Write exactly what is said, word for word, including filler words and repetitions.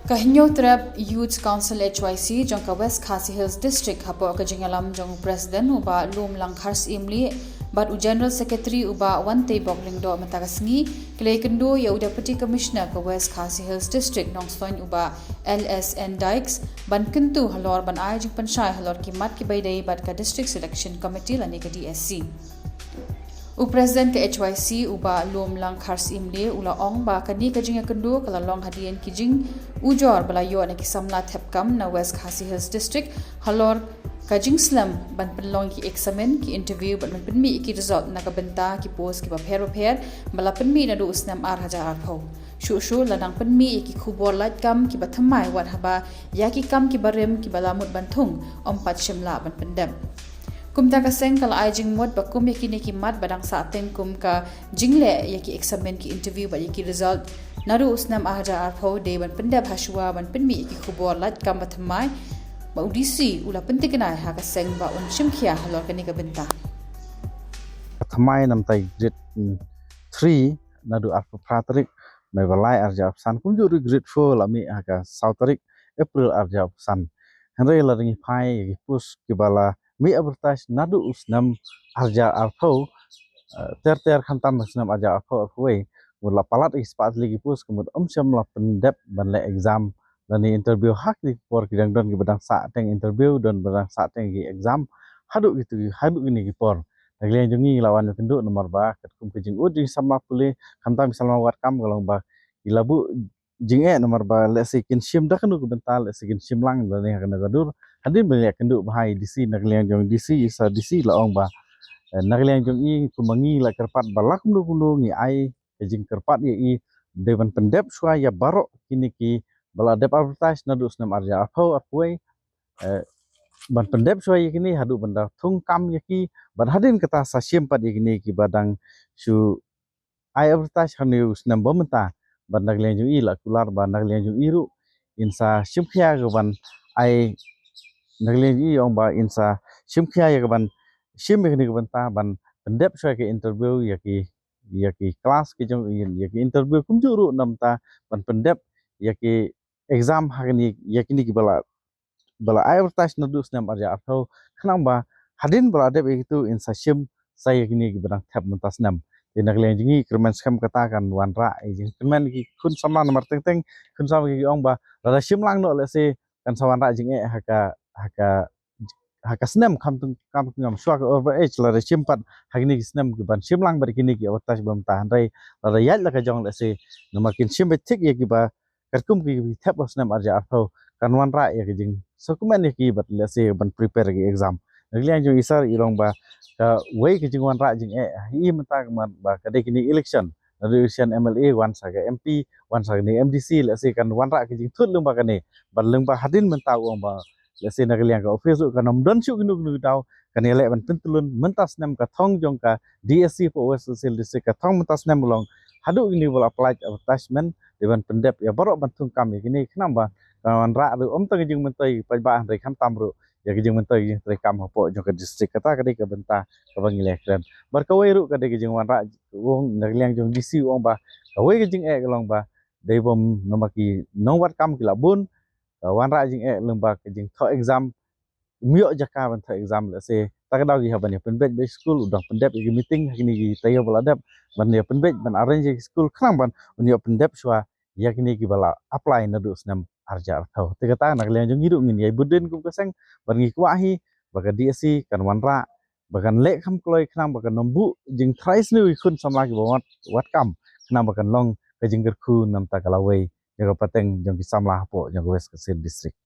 Ka Hynñiewtrep Youth Council H Y C jong ka West Khasi Hills District, hapoh ka jingïalam jong u President u Bah Lumlang Kharsyiem Lieh bad u General Secretary u Bah Wanteibok Lyngdoh, mynta ka sngi ki la ïakynduh ïa u Deputy Commissioner ka West Khasi Hills District Nongstoiñ u Bah L S N Dykes ban kyntu halor ban ai jingpynshai halor ki mat ki ba ïadei bad ka District Selection Committee lane ka D S C. U President ka H Y C u Bah Lumlang Kharsyiem Lieh u la ong ba kane ka jingïakynduh ka la long hadien ki jingujor ba la ïoh na ki samla thep kam na West Khasi Hills District halor ka jingsnem ban pynlong ki eksamin, ki interview bad ban pynmih ïa ki result na ka bynta ki post ki bapher bapher ba la pynmih naduh u snem ar hajar arphew. Shuh shuh la dang pynmih ïa ki khubor lait kam ki bathymmai, wat haba ïa ki kam ki barim ki ba la mut ban thung ym pat shym lah ban pyndep. Kumta ka seng ka la ai jingmut ba kum ïa kine ki mat ba dang sahteng kum ka jingleh ïa ki eksamin, ki interview bad ïa ki result naduh u snem ar hajar arphew, dei ban pyndep ha shuwa ban pynmih ïa ki khubor lait kam bathymmai. Ba u D C u la pyntikna ha ka seng ba un shim khia halor kane ka bynta. Thymmai namar grade, mm, three naduh arphew phra tarik Naiwieng ar hajar arphew san, kumjuh ruh grade four la mih ha ka saw tarik April ar hajar arphew san. Hynrei la dang ïa phai ïa ki post ki ba la mih advertise naduh u snem ar hajar arphew, eh, ter ter khamtam snem ar hajar arphew arphew wei. Mut la palat ïa ki spah tylli ki post, ka mut ym shym la pyndep ban leh exam lane interview ha ki por ki dang don ki ba dang sahteng interview, don ba dang sahteng ki exam haduh kitu, haduh kine ki por. Na ka liang jong ngi la wan ïakynduh namar ba katkum ka jingud jong ki samla pule, khamtam ki samla wad kam, ka long ba ki la buh jingeh namar ba lehse kin shim da kano ka bynta, lehse kin shim lang lane ha kano ka dur. Hadien ba ngi ïakynduh bha ïa D C, na ka liang jong D C, i sa D C la ong ba, eh, na ka liang jong i, kumba ngi la kyrpad ba la kumno kumno ngi ai ka jingkyrpad ïa i, dei ban pyndep shuwa ïa baroh kine ki ba la dep advertise naduh snem ar hajar arphew arphew wei, eh, ban pyndep shuwa ïa kine haduh ban da thung kam ïa ki, bad hadien kata sa shim pat ïa kine ki ba dang shu ai advertise ha une u snem ba mynta. Bad na ka liang jong i la kular ba na ka liang jong i ruh in sa shim khia ka ban ai, na ka liang jong i ong ba in sa shim khia ïa ka ban shim ïa kane ka bynta ban pyndep shuwa ïa ki interview ïa ki, ïa ki class ki jong, ïa ki interview kumjuh ruh namar ban pyndep ïa ki exam ha kine, ïa kine ki ba la ba la advertise naduh snem ar hajar arphew, khnang ba hadien ba la dep ïa kitu in sa shim sa ïa kine ki ba dang thep mynta snem. Te na ka liang jong ngi kyrmen skhem kata kan wanrah ïa jingkyrmen ki khun samla namar teng teng khun samla ki ong ba lada shim lang noh lehse kan sa wanrah jingeh ha ka, ha ka, ha ka snem, kham teng, kham teng shuwa ka over age, lada shim pat ha kine ki snem ki ban shim lang bad kine ki advertise ba mynta. Hynrei lada ïaid la ka jong lehse namar kin shim beit thik ïa ki ba katkum ki, ki thep ha u snem ar hajar arphew, kan wanrah ïa ka jingsakhmih ïa ki bad lehse ban prepare ïa ki exam. Na ka liang jong i sir i long ba kawei ka jingwanrah jingeh ha i mynta ka mat ba ka dei kine election, naduh election M L A wan sa ka M P, wan sa kane M D C, lehse kan wanrah ka jingthut lyngba kane. Bad lyngba hadien mynta u ong ba lehse na ka liang ka office ruh kan ym don shuh kino kino ki daw, kan ïaleh ban pyntyllun. Mynta snem ka thong jong ka D S C hapoh West Khasi Hills District, ka thong mynta snem ka long haduh kine ba la apply advertisement, dei ban pyndep ïa baroh ban thung kam ïa kine khnang ba kan wanrah ruh ym tang ka jingmyntoi paidbah hynrei khamtam ruh ïa ka jingmyntoi ka jingtrei kam hapoh jong ka district. Kata ka dei ka bynta kaba ngi la kren. Bad kawei ruh ka dei ka jingwanrah, u ong na ka liang jong D C u ong ba kawei ka jingeh ka long ba dei bym namar ki nongwad kam ki la bun, ka wanrah jingeh lyngba ka jingthoh exam, ym ïoh jaka ban thoh exam, lehse ta ka daw ki hap ban ïa pynbeit beit skul, u dang pyndep ïa ki meeting ha kine ki taïew ba la dep ban ïa pynbeit ban arrange ïa ki skul khnang ban un ïoh pyndep shuwa ïa kine ki ba la apply naduh snem ar hajar arphew. Te kata na ka liang jong ngi ruh ngin ïai bud dien kum ka seng bad ngi kwah hi ba ka D S C kan wanrah ba kan leh kham kloi khnang ba kan ym buh jingtrai sniew ïa ki khun samla ki ba wad, wad kam khnang ba kan long ka jingkyrkhu namar ka lawei jong ka pateng jong ki samla hapoh jong ka West Khasi Hills District.